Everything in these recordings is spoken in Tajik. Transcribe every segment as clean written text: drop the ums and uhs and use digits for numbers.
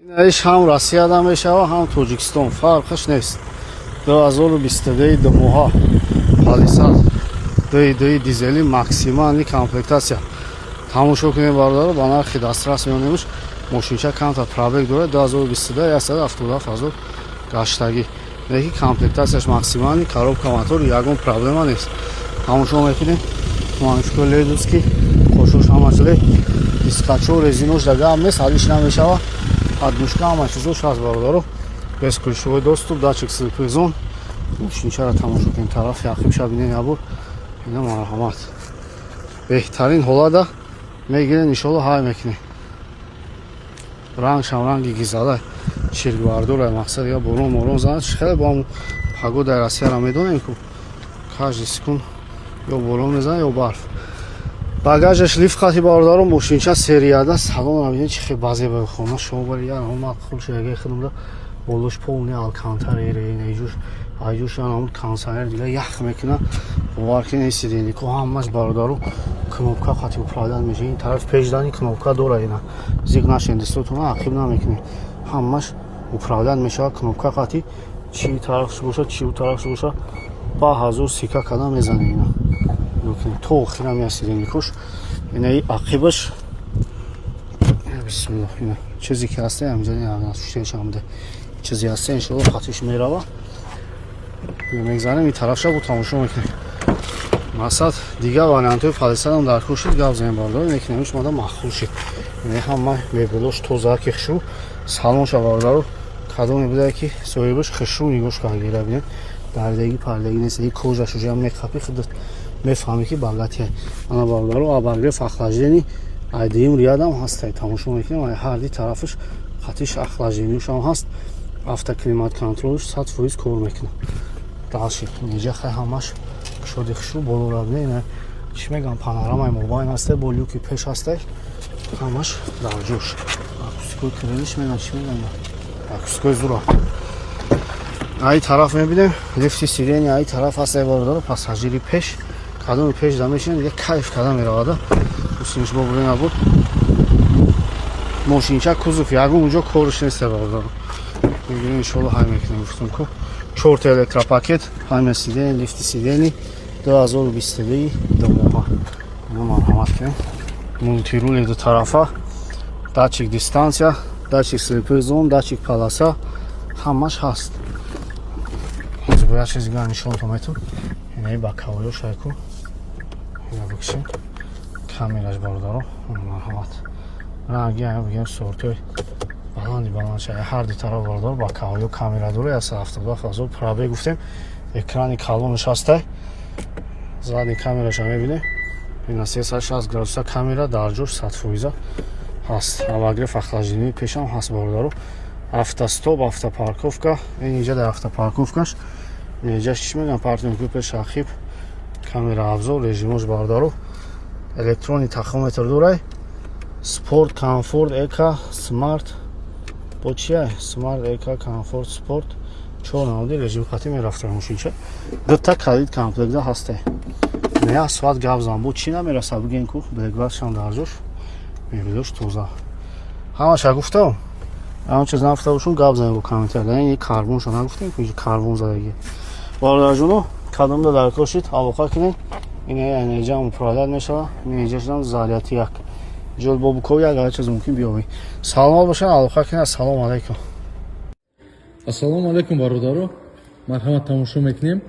Иш ҳам Россияда мешава, ҳам Тоҷикистон, фарқаш нест. 2022, 2 моҳа, Палисад 2.2 дизели, максимальный комплектация. Тамошо кунем, бародаро, ба нархи дастрас меонемш. Мошинча камтар пробег дорад, 2022, 177 ҳазор гаштагӣ, леки комплектацияш максимальный, коробка, мотор, ягон проблема нест. Тамошо мекунем, манишко ледуски қошош ҳамаш лед, дискачо, резинош да гап нест, ҳалиш намешава, подмышка, ҳама чизош ҳаст, бародаро. Бесключевой доступ, датчик слепых зон. Мошинчаро тамошо кунем, тарафи ақибша бинем ябор. Ина, марҳамат, беҳтарин ҳолада мегирем, иншолло ҳай мекунем. Рангшам ранги гизала, чиркбардора. Мақсад, я борон морон занад, хеле бо погодаи Россияро медонем ку, каждый секунд ё борон мезанад, ё барф. Багажаш лифт хати, бародаро. Мошинча серияда. Салонро бинед, чи хел базеба хона шумо бари я мақул шудаги худумда. Болош полный алкантара, эҷуш айҷуш ан кондиционер дига ях мекунад, бовар кунед. Сиденьяко ҳамаш, бародаро, кнопка хати управлять меша. Ин тараф пешдани кнопка дора, ина зиқ нашен, дастотона ақиб намекунед, ҳамаш управлять мешавад кнопка хати. Чи тарафш боша, чи у тарафш боша, ба ҳазор сика када мезане. Ина то охирам я сиденьякош, ина ақибаш. Бисмиллоҳ, ина чизе ки ҳаста, ҳамҷа чизе ҳаста, иншоалло хатиш мерава. Мегзанем ин тарафша, бо тамошо мекунем. Мақсад, дигар вариантҳои Палисадам дар кор шуд, гап занем, бародаро, мекунем. Мада махул шид. Ина ҳама мебелош тоза ки хушрӯ, салонша, бародаро, кадоме будае ки соҳибаш хушрӯ нигоҳш карда бинед, дардагӣ пардагӣ нест. И кожаш уже мехапи, худат мефаҳмӣ, ки богатый. Ана, бародаро, обогрев, охлаждение ай дуюм рядам ҳаст. Тамошо мекунем, ай ҳарди тарафаш хатиш охлаждениешам ҳаст. Автоклимат контролш 100% кор мекунад. Дальше неҷа хай ҳамаш кушоди хушрӯ. Боло равне, ина чӣ мегӯям, панорамаи мобайн ҳасте, бо люки пеш ҳасте, ҳамаш дар ҷош. Акустикои крылиш мегӯям, чӣ мегӯям, акустикои зура. Ай тараф мебинем, лифти сиденья ай тараф ҳаст, бародаро. Пассажири пеш, кадоми пеш да мешинад, дига кайф карда меравада. Усинш бо бурена буд. Мошинча, кузов ягон уҷо корш нест, бародаро. Мегирем, иншолло ҳай мекунем. Гуфтум ку, чорта электропакет, ҳама сиденья, лифти сиденья, 2022, 2 моҳа. Ино, марҳамат кунем, мультирули ду тарафа, датчик дистанция, датчик слепых зон, датчик полоса, ҳамаш ҳаст. Ҳозир бояд чиз дигар нишонтон метон. Инаи боковоё шайку, ина бикшем, камераш, бародаро, марҳамат. Ранги бигем, сортои баланди баланд ша. Ҳар ду тараф, бародаро, боковоё камера дора. 177 ҳазор пробег гуфтем. Экрани калонаш ҳастай. Задний камераша мебинем, ина 360 градуса камера дар ҷош, 100% ҳаст. Обогрев, охлаждение пешам ҳаст, бародаро. Автостоп, автопарковка. Ин инҷа дар автопарковкаш, инҷа чӣ мегӯям, паркинги пеш, ақиб камера, обзор режимош, бародаро. Электронный тахометр дорай, спорт, комфорт, эко, смарт, бо чия, смарт, эко, комфорт, спорт, чор намуди режим хати мерафта. Мошинча дута калид комплекта ҳасте. Не соат гап зан, бо чӣ намераса, бигем ку. Блэкбакшам дар ҷош, мебелош тоза, ҳамаша гуфтам. Ҳама чиз нафта бошум, гап занем бо комментария. Ин карбоншо нагуфтем, карбон задаги. Бародарҷоно, кадомда дар кор шид, алоқа кунед. Ин энеҷам управлять мешава, инеҷашам заряти як ҷол бо букови як чиз мумкин биёбӣ. Саломат бошед, алоқа кунед. Ассалому алайкум. Ассалому алайкум, бародаро. Марҳамат, тамошо мекунем,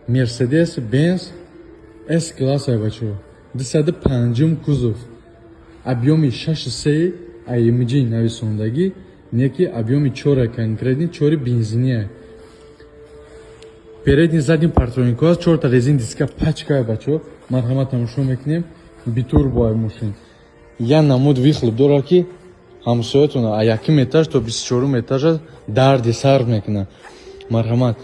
Мерседес Бенз С класса, бачаҳо, 205-ум кузов, объёми 6,3 AMG нависондагӣ, неки объёми чора, конкретно чори бензиния. Передний, задний парктронико аст, чорта резин диска, пачка. Бачаҳо, марҳамат, тамошо мекунем, битурбо мошин. Я намуд выхлоп дорад, ки ҳамсоятона а якум этаж то 24-ум этажа дарди сар мекунад. Марҳамат,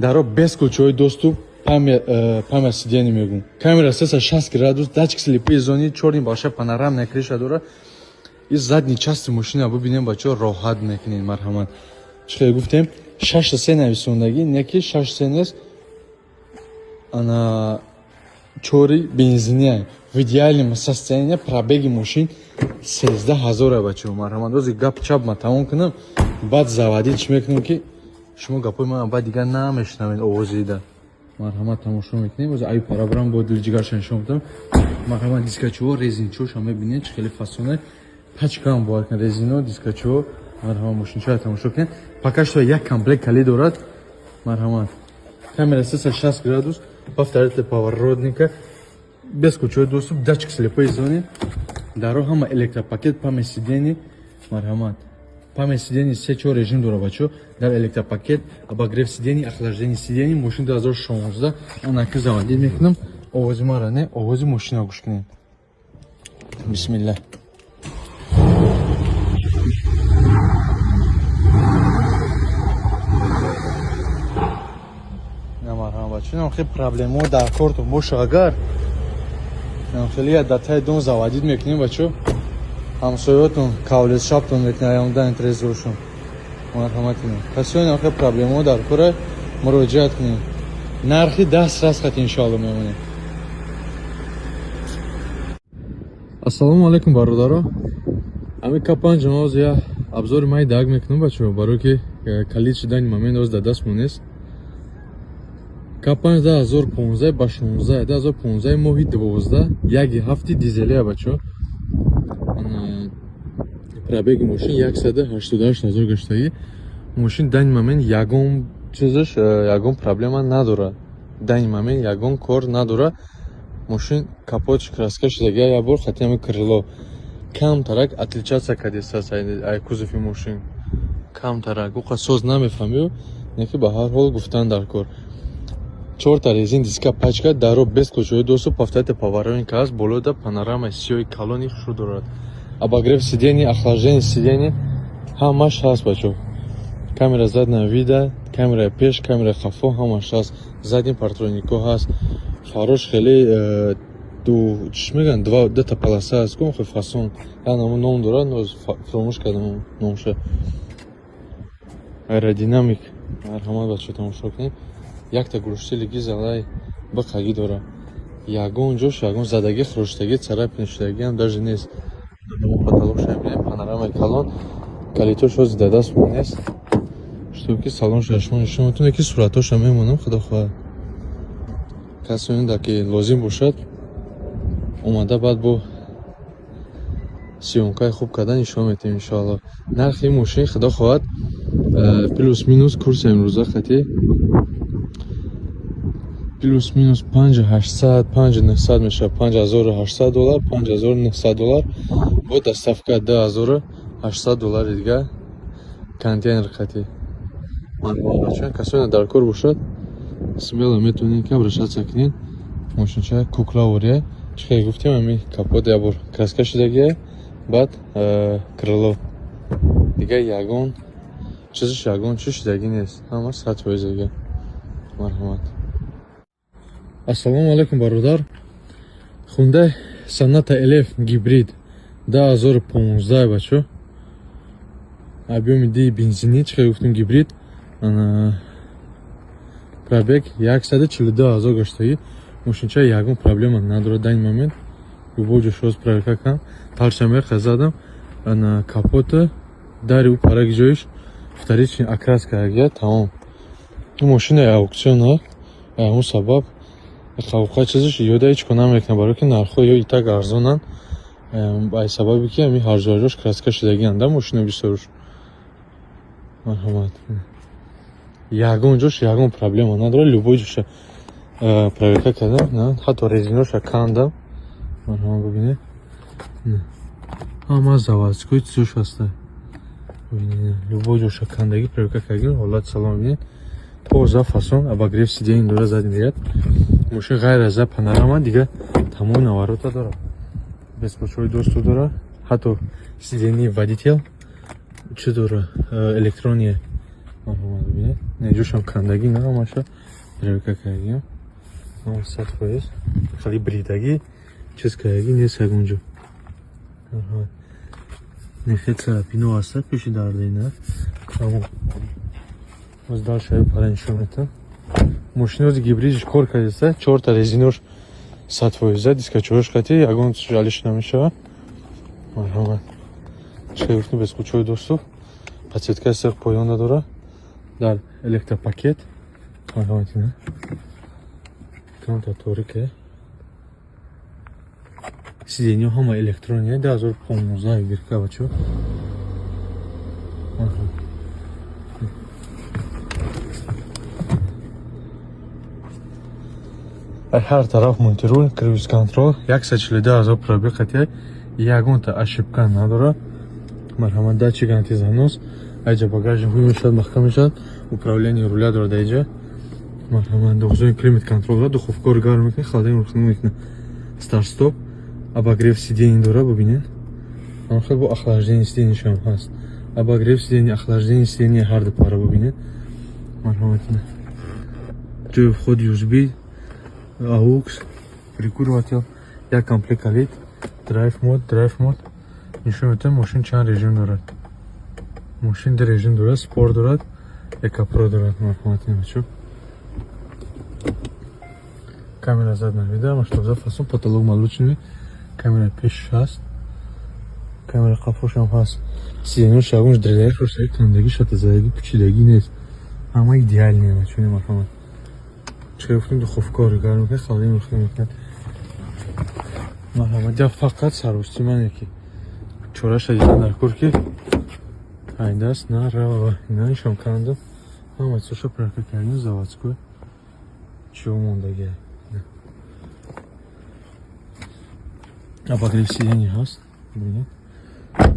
даро бесключевой доступ, память сиденья мегум, камера 360 градус, датчик слепые зоны, чёрный, большая панорамная крыша дорад. И задний части мошина бубинем, бачаҳо, роҳат мекунед. Марҳамат, чӣ хел гуфтем, 6,3 нависондагӣ, неки 6,3 нест, ана чори бензиния. В идеальном состоянии, пробеги мошин 13 000, бачаҳо. Марҳамат, ози гап чап ма тамом кунам, баъд заводить чӣ мекунем, ки шумо гапои ман баъд дигар намешунавед овози дида. Марҳамат, тамошо мекунем. Ози аю пара барам, бо дилҷигарша нишон медам. Марҳамат, дискачиҳо, резинчиҳоша мебинед, чӣ хеле фасоне, пачкаам бовар кунед, резино, дискачиҳо. Марҳамат, мошинчаро тамошо кунед. Пока что як комплект калид дорад. Марҳамат, камера 360 градус, повторитель поворотника, бесключевой доступ, датчик слепой зоны, даро ҳама электропакет, память сидений. Марҳамат, память сидений се чор режим дора, бачо, дар электропакет, обогрев сидений, охлаждение сидений. Мошин 2016. Анаки заводить мекунам. Овози мара не, овози мошина гӯш кунед. Бисмилла. Марҳамат, бачо, хеле проблемао дар кортон боша, агар хеле датаи дон заводить мекунем, бачо, ҳамсоётон кавлес шабтон мекунад, аёмдан трезоршон. Марҳамат кунед, касоне хеле проблемао дар кора, муроҷиат кунед. Нархи даст раст хат, иншоалло, мемонем. Ассалому алайкум, бародаро. Ҳамин К5 ноз я обзори май даг мекунам, бачо, барое ки калид шидани момент оз дар дастмон нест. К5 2015 ба 16, 2015 моҳи 12, яки ҳафти, дизелия, бачо. Пробеги мошин 188 000 гаштагӣ. Мошин данный момент ягон чизаш, ягон проблема надорад, данный момент ягон кор надорад. Мошин капотш краска шудагӣ як бор, хати ҳами крыло камтарак отличаться кардистааст ай кузови мошин камтарак. Уқа соз намефаҳмию, не ки ба ҳар ҳол гуфтан дар кор. Чорта резин диска пачка, даро бесключевой доступ, повторитель поворотника аст, болода панорамаи сиёҳи калони хушрӯ дорад, обогрев сидений, охлаждение сидений ҳамаш ҳаст, бачо. Камера заднего вида, камераи пеш, камераи хафо ҳамаш ҳаст, задний парктроникҳо ҳаст. Фарош хеле ду, чӣ мегӯянд, два дута полоса аст ку, хеле фасон, як намо ном дорад, фаромӯш кардам номша. Аэродинамик. Марҳамат, бачо, тамошо кунед. Якта глушители залай биқагӣ дорад, ягон ҷош ягон задагӣ, хӯроштагӣ, царапина шудагиам даже нест. Потолокша мебинем, панорамаи калон. Калитош ҳози дар дастмон нест, чтоб ки салонша шумо нишон метавонед, ки суратҳоша мемонам. Худо хоҳад, касоне ки лозим бошад, омада, баъд бо съёмкаи хуб карда нишон метиҳем, иншоалло. Нархи ин мошин, худо хоҳад, плюс минус курси имрӯза хати плюс минус 5800, 5900 мешавад, $5800, $5900, бо доставка $2800 дига контейнер хати. Касоне дар кор бошад, смело метавонед ки обращаться кунед. Мошинча куклавория, чӣ хеле гуфтем, ами капот як бор краска шудагия, баъд крыло, дига ягон чизаш, ягон чи шудагӣ нест, ҳама 100% дига. Марҳамат. Ассалому алайкум, бародар. Хундай Соната LF гибрид 2015, бачо, объёми ди бензини, чӣ хеле гуфтем, гибрид, пробег 142 000 гаштагӣ. Мошинча ягон проблема надорад дар ин момент, любой ҷо шоз проверка кардам, талшамеха задам. Ана капота, дари ӯ параги ҷоиш вторичный окраска ягия, тамом. Ин мошина аукциона, ҳамун сабаб қавқа чизаш ёда ҳеч кор намекунад, барое ки нархҳо ё итак арзонанд, ай сабаби ки ҳами ҳарҷоҷош краска шудагианд да мошина бисёруш. Марҳамат, ягон ҷош ягон проблема надорад, любой ҷоша проверка кардам, ҳатто резиноша кандам. Марҳамат, бибинед, ҳама заводской чизош ҳаста, любой ҷоша кандагӣ, проверка кардем, ҳолати салон бибинед, тоза, фасон. Обогрев сидений дора задний ряд. Мошин ғайр аз панорама дига тамоми наворота дорад, бесключевой доступ дора, ҳатто сиденьи водитель чӣ дора, электронные. Марҳамат, бибинед, ҷошам кандагӣ на, ҳамаша проверка кардагиам, 100%, хеле бридагӣ, чиз кардагӣ нест ягон ҷо. Нехе царапино ҳаста пеши дардина, тамом. Боз дальше пара нишон метам. Мошинози гибридиш кор кардиста, чорта резинош. 100% дискачош қати ягон жалиш намешавад. Марҳамат. Чӣ гуфтем, бесключевой доступ. Подсветка сех поён надора. Дар электропакет. Марҳамат ина. Камта торике. Сиденье ҳама электроние, 2015 бирка бачо. Ҳар тараф мультирул, круиз контрол, 142 000 пробег қати, ягонта ошибка надора. Марҳамат, датчик антизанос, айҷа багажник ҳуй мешавад, маҳкам мешавад, управление руля дорад айҷа. Марҳамат, духзони климат контрол дорад, духовкаро гарм мекунад, холодильник рухна мекунад. Старт стоп, обогрев сидений дора, бубинед. Ҳамхел бо охлаждение сиденияшам ҳаст. Обогрев сидения, охлаждение сидения ҳар ду пара, бубинед. Марҳамат, ҷои вход USB, AUX, прикуриватель, як комплект калид, драйв мод, драйв мод. Нишон медиҳам, мошин чанд режим дорад. Мошин ду режим дорад, спорт дорад, экопро дорад. Марҳамат, бачо. Камера задна вида, маштабза фасон, потолок молочный, камера пеш ҳаст, камера қафошам ҳаст. Сиденьош ягонш дрелаи шошаи кандаги, шатазадаги, пучидаги нест. Ҳама идеальные, бачо, марҳамат. Чӣ гуфтем, духовкаро гарм мекунад, холодильник рухна мекунад. Марҳамат, я фақат сарости мане ки чораша дидан дар кор ки айдаст нарава. Ина нишон кардам. Ҳама чизоша проверка кардем, заводской. Чио мондагия. Обогрев сиденья ҳаст. Бубинед.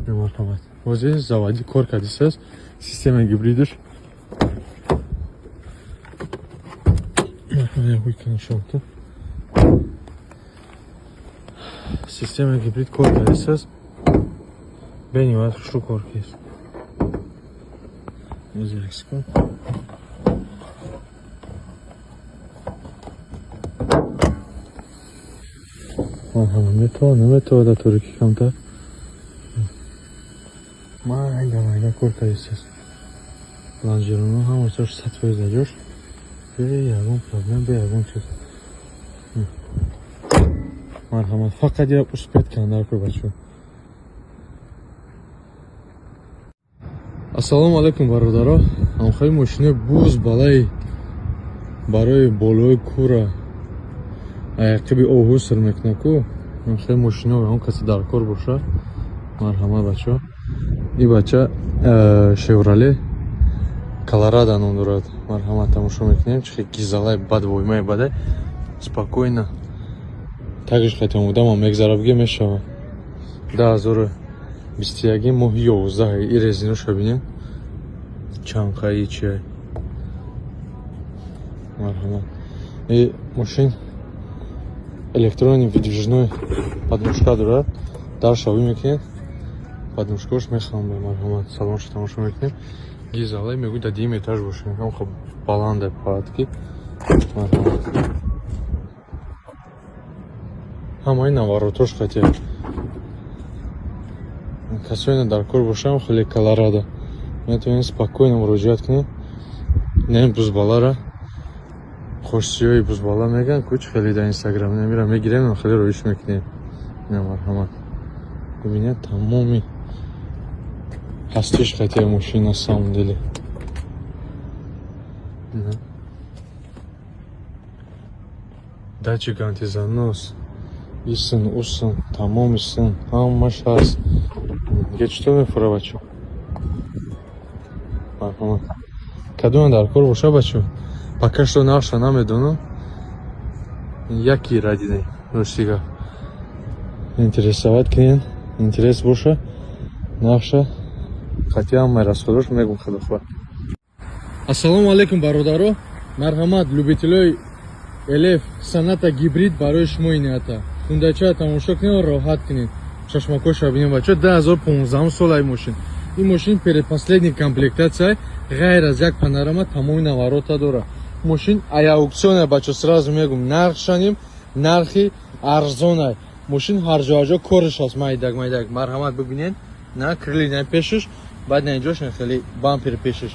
Марҳамат. Ҳозир заводи кор кардисааст. Система гибридаш. Система гибрид кор кардисааст. Бениҳоят хушрӯ кор кист. Ҳозир як секунд. Марҳамат, метавон, наметавонад дар торикӣ камтар. Майда майда кор кардисааст. Лонжероно ҳама чизош 100% ҷош. Бе ягон проблем, бе ягон чиз. Марҳамат, фақат як успеть кандар кор бачо. Ассалому алайкум бародаро. Ҳамхои мошинаи буз балаи барои болои кура аяқиби оҳу сир мекунад ку. Ҳамхои мошинао он касе дар кор боша. Марҳамат бачо. И бача Шевроле Колорадо ном дорад. Марҳамат, тамошо мекунем, чӣ гизалай бад воймаи бадай. Спокойно. Тагиш хатам одамам мегзара бige мешава. 2021 моҳи 11 и резиноша бинем. Чанқаи чиай. Марҳамат. И мошин электронный выдвижной подножка дорад. Дарша ҳуй мекунед. Подножкош мехамбе. Марҳамат, салонша тамошо мекунем. Гизалай мегӯяд дар дуюм этаж бошем. Ҳам хоб баланда парад ки. Марҳамат. Ҳамаи наворотош хати. Касоне дар кор бошам, хеле Колорадо. Метавонед спокойно муроҷиат кунед. Не бузбалара. Хушсиёи бузбала меган, куч хеле дар Инстаграм намира мегирем, хеле роиш мекунем. Не марҳамат. Бубинед тамоми ҳастиш хати мошин на самом деле. Датчик антизанос. Исын, усын, тамоми сын, ҳамаш ҳаст. Дига чӣ тор мефура бачо? Марҳамат. Кадоме дар кор боша бачо? Пока что нархша намедонам. Яки радида ростига. Интересовать кунед, интерес боша, нархша қатъи ҳамаи расходош мегум худо хоҳад. Ассалому алайкум бародаро. Марҳамат, любителои Элеф Соната гибрид барои шумо ината. Хундача тамошо кунед, роҳат кунед. Чашмакоша бинед бачо, 2015 солаи мошин. Ин мошин предпоследний комплектация, ғайр аз як панорама тамоми наворота дора. Мошин ай аукционе бачо, сразу мегум, нархшаним, нархи арзонай. Мошин ҳар ҷо ҷо кориш аст, майдак майдак. Марҳамат бибинед, на крылья пешиш, баъд на инҷош хеле бампер пешиш.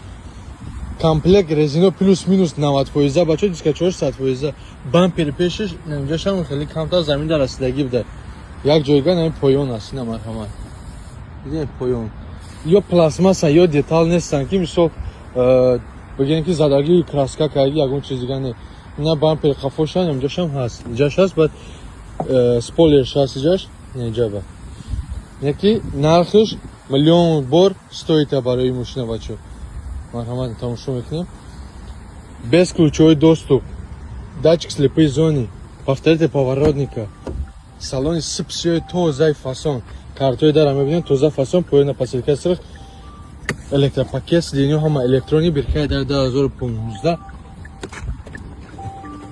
Комплект резино плюс-минус 90 фоиза, бачо, дискачош 100 фоиза. Бампери пешаш инҷашам хеле камтар замин дар расидагӣ буда, як ҷойга нами поён аст. Ина, марҳамат, дидем, поён ё пластмасса, ё детал нестанд, ки мисол бигем, ки задагии краска карди, ягон чиз дига не. Ина бампери қафошам инҷашам ҳаст, иҷаш ҳаст, баъд спойлерш ҳаст иҷаш, инҷа ба яки нархш миллион бор стоит а барои мошина. Бачо, марҳамат, тамошо мекунем. Бесключевой доступ, датчик слепой зоны, повторитель поворотника, салони сип-сиёи тозаи фасон, картои дара мебинем, тоза фасон, поёна паселка сирх, электропакет, сиденьё ҳама электронӣ. Биркаи дар 2015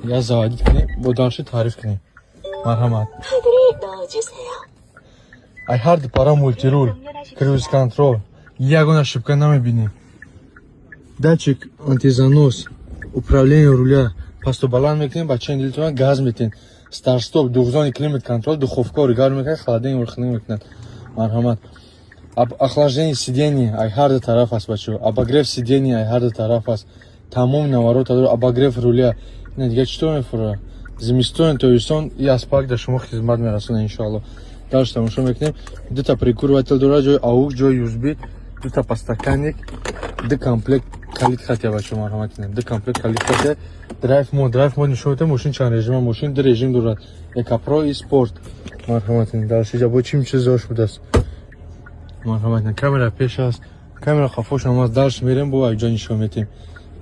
я заводить кунем, бо дальше таъриф кунем. Марҳамат. Ай ҳар ду пара мультируль, круиз контроль, ягон ошибка намебинем, датчик антизанос, управление руля, пасту баланд мекунем, ба чанд дилтон газ метен, старт-стоп, двухзонный климат контроль, духовка гарм мекунад, холодильник хунук мекунад. Марҳамат, охлаждение сиденья ай ҳар ду тараф аст, бачо, обогрев сиденья ай ҳар ду тараф аст, тамоми наворота дор, обогрев руля. Ина дига чӣ тор мефура? Зимистон, тобистон и аспак дар шумо хизмат мерасонад, иншоалло. Дальше тамошо мекунем. Дута прикуриватель дорад, ҷои AUX, ҷои USB, дута подстаканник, ду комплект калит хатия, бачо, марҳамат кинем, ду комплект калит хатия. Драйв мод, драйв мод нишон медиҳад. Мошин чанд режима? Мошин ду режим дорад: эко, про и спорт. Марҳамат кинем. Дальше иҷа бо чим чизош будааст? Марҳамат кинем, камера пеш аст, камера қафошам аст. Дальше мерем, бо айҷо нишон медиҳем.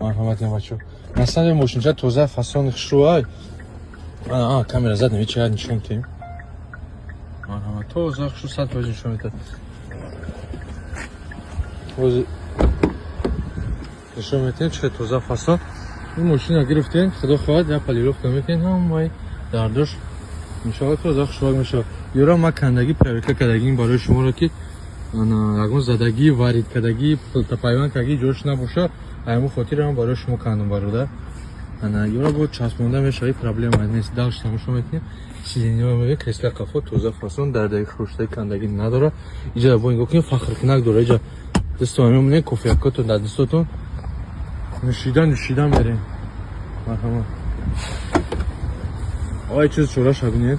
Марҳамат кинем, бачо, на самом деле мошинча тоза, фасони хушрӯай. Камера зад, чиа нишон медиҳем. Марҳамат, тоза, хушу, 100% нишон медиҳад. Ҳозир нишон медиҳем, чӣ тоза, фасон. Ин мошина гирифтем, худо хоҳад, як полировка мекунем, ҳамаи дардош иншоалло тоза, хушрӯак мешавад. Ёра ма кандагӣ, проверка кардагим барои шуморо, ки ягон задагӣ, варид кардагӣ, пилтапайванд кардагӣ ҷош набошад. Ҳамин хотир барои шумо кандам, бародар. Ана ёра бо часпонда мешавад, проблема нест. Дальше тамошо мекунем. Сиденья мебинем, кресла қафо тоза, фасон, дардаги хруштаи кандагӣ надорад. Иҷа бо нигоҳ кунем, фахркунак дорад. Иҷа дастон мемонем, кофеякотон дар дастотон, нӯшида нӯшида мерем. Марҳамат, ой, чиз чораша бинед.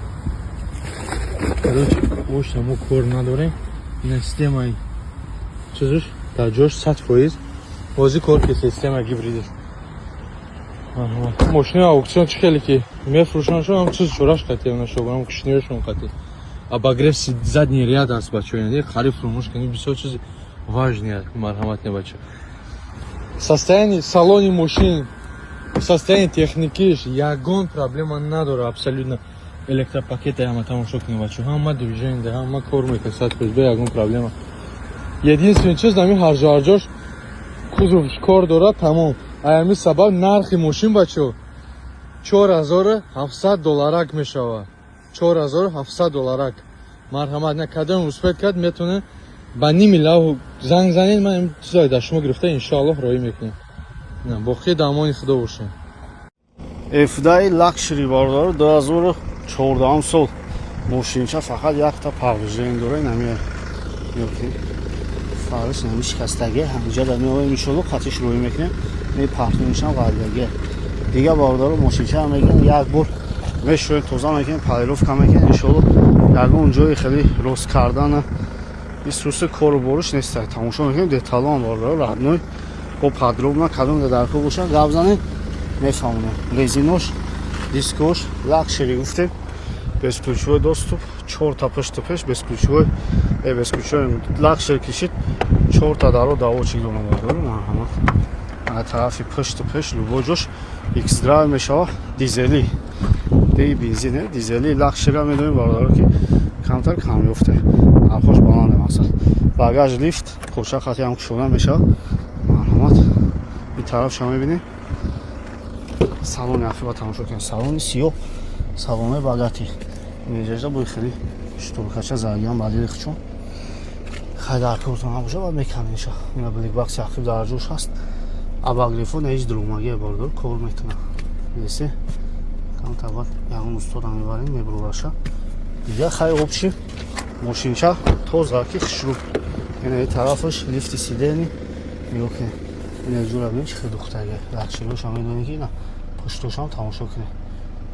Короче, ошта мо кор надорем. Ина системаи чизуш дар ҷош, 100%. Бозӣ кор ки система гибридиш. Мошинаи аукцион чӣ хеле ки мефурӯшанд, ҳам чиз чораш қатӣ нашобарам, кишниёшон қатӣ. Обогрев задний ряд аст, бачо, яъне хариф фурӯмӯш кунӣ, бисёр чизи важный аст. Марҳамат, не, бачо, состояние салони мошин, состояние техникиш ягон проблема надорад абсолютно. Электропакета ҳама тамошо кунед, бачо, ҳама движение, ҳама кор мекунад 100% бе ягон проблема. Единственный чиз, ҳамин ҳарҷо ҳарҷош кузовш кор дорад, тамом. Аями сабаб нархи мошин, бачо, 4700 долларак мешавад, 4700 долларак. Марҳамат, на кадом успеть кард, метавонед ба ними лав занг занед. Ман ин чизое дар шумо гирифта, иншоаллоҳ, роҳӣ мекунем. Боқӣ дар амони худо бошед. F10 Luxury, бародар, 2014 сол мошинча, фақат якта повреждение дора, ин ҳами фарш нами шикастагӣ. Ҳамиҷа дар меоем, иншоалло, қатиш рӯй мекунем. Мепартонишам ғалбаги дига, бародаро. Мошинча мегирем, як бор мешӯем, тоза мекунем, полировка мекунем, иншоалло. Ягон ҷои хеле рост кардана исуси кору боруш нест. Тамошо мекунем деталон, бародаро, родной. Бо подробно кадом дар кор бошад, гап занем, мефаҳмонем. Резинош, дискош лакшери гуфтем, бесключевой доступ, чорта пушту пеш бесключевой, бесключевой лакшери кишид, чорта даро доводчик дорам, бародаро. Марҳамат, тарафи пушту пеш любой ҷош xDrive мешава, дизели деи бензин, дизели лакшера медонем, бародаро, ки камтар камёфте, нархош баланде. Мақсад, багаж лифт кӯча хати ҳам кушода мешавад. Марҳамат, ин тарафша мебинем. Салони ақиба тамошо кунем, салони сиёҳ, салонои богатый. Инҷаҷа бои хеле шторкача задагиам ба дили хучон. Хай, дар кортон набоша, баъд меканеша. Ина блэкбокси ақиб дар ҷош ҳаст, обогревҳо ҳеҷ дурумагие, бародар, кор мекунад. Есе камтар баъд ягон устодам мебарем, мебурораша дига. Хай, общий мошинча тоза ки хушрӯ. Ина тарафаш лифти сиденья, нигоҳ кунед. Ина ҷура бинед, чӣ хел духтага. Лакшироша медонед, ки ина пуштошам тамошо кунед.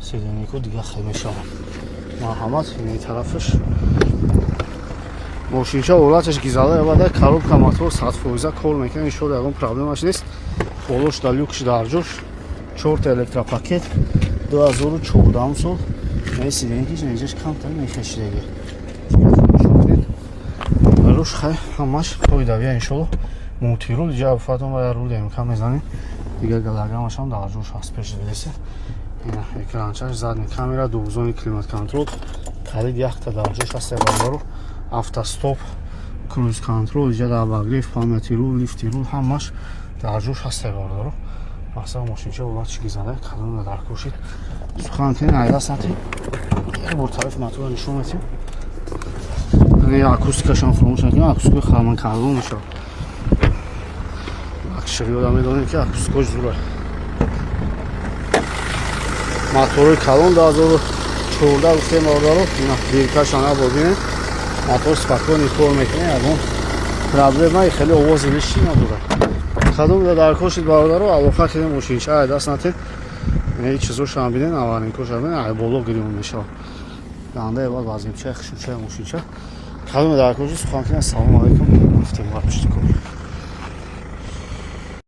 Сиденье ко дига хел мешавад. Марҳамат, ини тарафаш. Мошинча ҳолаташ гизала бада, коробка, мотор 100% кор мекунад, иншоалло, ягон проблемаш нест. Болош да люк ш дар ҷош, чорта электропакет, 2014 сол. Не, сиденье киш неҷаш камтар мехешидаги. Руш хай ҳамаш қоидавия, иншоалло. Мультируль ҷа фатон ва рул МК мезанем. Дигар голограммашам дар ҷош ҳаст, пеш дидеса. Ина экранчаш, задний камера, двухзонный климат-контроль, калид якта дар ҷош ҳаст, бародаро, автостоп, круиз контроль, иҷа обогрев, памяти рул, лифти рул ҳамаш дар ҷош ҳаст, бародаро. Мақсад, мошинча ҳолат гизада, калона дар кошид. Сухан кунед, айдаст натед. Як бор тарафи мотора нишон метем. Акустикашам фуромӯш накунем, акустикаи Харман Кардон мешавад. Акшириёда медонем, ки акустикош зура. Моторои калон, 2014 гуфтем, бародаро, ина диркашам як бор бинед. Мотор спокойно кор мекунад, ягон проблема, хеле овози лишний надорад. Кадом дар кошид, бародаро, алоқа кунем, мошинча ай даст натед. Ин чизошам бинед, аваринкоша бинед, ай боло гирён мешавад. Ганда баъд вазимча, хушуча мошинча. Кадом дар кошид, сухан кунем. Ассалому алайкум. Рафтем бар пушти кор.